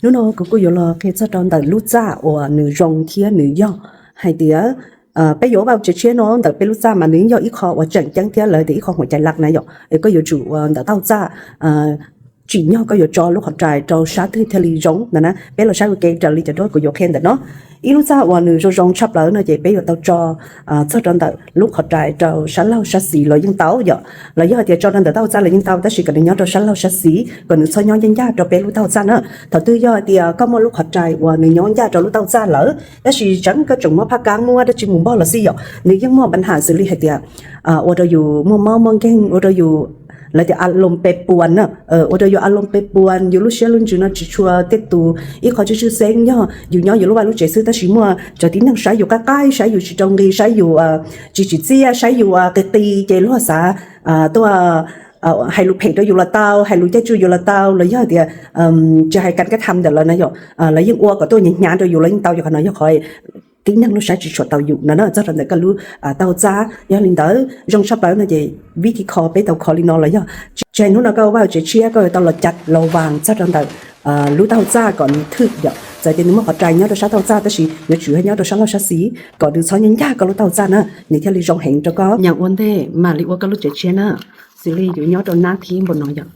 Hnub no kuv kuj yuav los qhia txog rau ntawm lub txaj uas nws zoo thiab nws yog hais tias peb yuav ua vaj tsev tshiab no ntawm peb lub txaj mas nws yeej yog ib qho uas tseem ceeb thiab lawv tias ib qho huam cai lak na yom, es koj yuav tsum ua ntawm tauj txaj tsim nyog koj yuav tso lub qhov rais rau sab twg thiaj li zoo no na. Peb los saib ua ke raws li cov duab kuv yuav qhia ntawm no. Ib lub txaj uas nws zoo zoo tshaj plaws no ces peb yuav tau tso txog rau ntawm lub qhov rais rau sab laug sab xis los yeej tau yom, los yog hais tias tso rau ntawm tauj txaj los yeej tau, tab sis kom nws nyob rau sab laug sab xis kom nws txhob nyob ncaj ncaj rau peb lub tauj txaj na. Thaum twg yog hais tias koj muaj lub qhov rais uas nws nyob ncaj rau lub tauj txaj lawm tab sis tseem koj tseem muab phaj kab muab dab tsi mus npog los xij yom, nws yeej muaj npa nham xws li hais tias ua rau yus muaj mob muaj nkeeg, ua rau yus, lawv tias a loo pe puas na, ua rau yus a loo pe puas, yus lub siab lub ntsws no tsis tshua tej tus, ib qho tshwj xeeb yog yus nyob yus lub vaj lub tsev xwb tab sis muaj cov tib neeg saib yus qaib qaib, saib yus tsis rau nqi, saib yus tsis tsim txiaj, saib yus qis qis ces luag xav tuaj hais lus phem rau yus los tau, hais lus caij tsuj yus los tau, los yog tias tsis hais kas kaj tham ntawm lawv na yom, lawv yeej ua kom tuaj hnyav hnyav rau yus los yeej tau, yog qhov no yog qhov tib neeg luag saib tsis tshua tau yus no na. Txog rau ntawm koj lub tauj txaj yog li ntawd zoo tshaj plaws no ces vib thib kho peb tau kho li no los yog tsis hais hnub no koj ua vaj tsev tshiab koj yuav tau los cas los vas txog rau ntawm lub tauj txaj kom nws thwm yom. Txawm tias nws muaj qhov rais nyob rau sab tauj txaj tab sis yuav tsum nyob rau sab laug sab xis kom nws txhob nyob ncaj koj lub tauj txaj na, nws thiaj li zoo heev rau koj nyaam ua ntej mam li ua koj lub tsev tshiab na. Xws li yus nyob rau nab thib npaum no yom,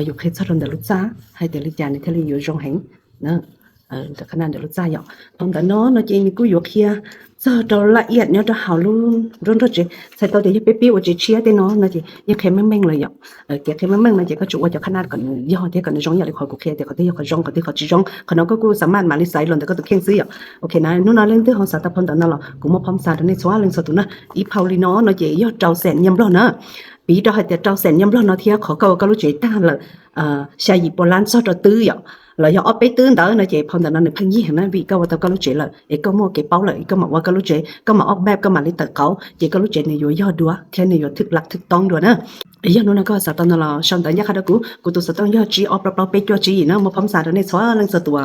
yus qhia txog rau ntawm lub txaj hais tias li cas nws thiaj li yuav zoo heev. Ntawm lub txaj yom, phau ntawv no no ces nws kuj yuav qhia txog rau laj iam nyob rau hauv lub nruab nrog tsev. Txhais tau tias yog peb pib ua tsev tshiab tej no no ces yeej qhia meej meej lawm yom. Kev qhia meej meej no ces koj tsuas ua cov qhab naj kom nws yog thiab kom nws zoo ib yam li qhov kuv qhia tias qhov twg yog qhov zoo, qhov twg qhov tsis zoo, qhov no koj kuj xam maj mam li xaiv los ntawm koj tus kheej xwb yom. Ok na, hnub no leej twg ho xav tau phau ntawv no los kuv muaj phab xa rau nej txhua leej txhua tus na. Ib phau li no no ces yog rau xees nyiaj nplog na. Piv rau hais tias rau xees nyiaj nplog no thiab qhov koj ua koj lub tsev tag lawm xya yim pua lab txog rau twb yom, los yog ob peb twb ntawd no ces phau ntawv no nws pheej yig na, vim koj ua tau koj lub tsev lawm es koj muaj kev paub lawm, koj mam ua koj lub tsev, koj mam ua npaj, koj mam li tawm qauv ces koj lub tsev nws yuav yog dua thiab nws yuav thwm laj thwm toob dua na. Yog hnub no koj xav tau no los sau ntawv ncaj qha rau kuv, kuv tus xov tooj yog tsib ob plaub plaub peb cuaj tsib yim na, muaj phab xa rau nej txhua leej txhua tus.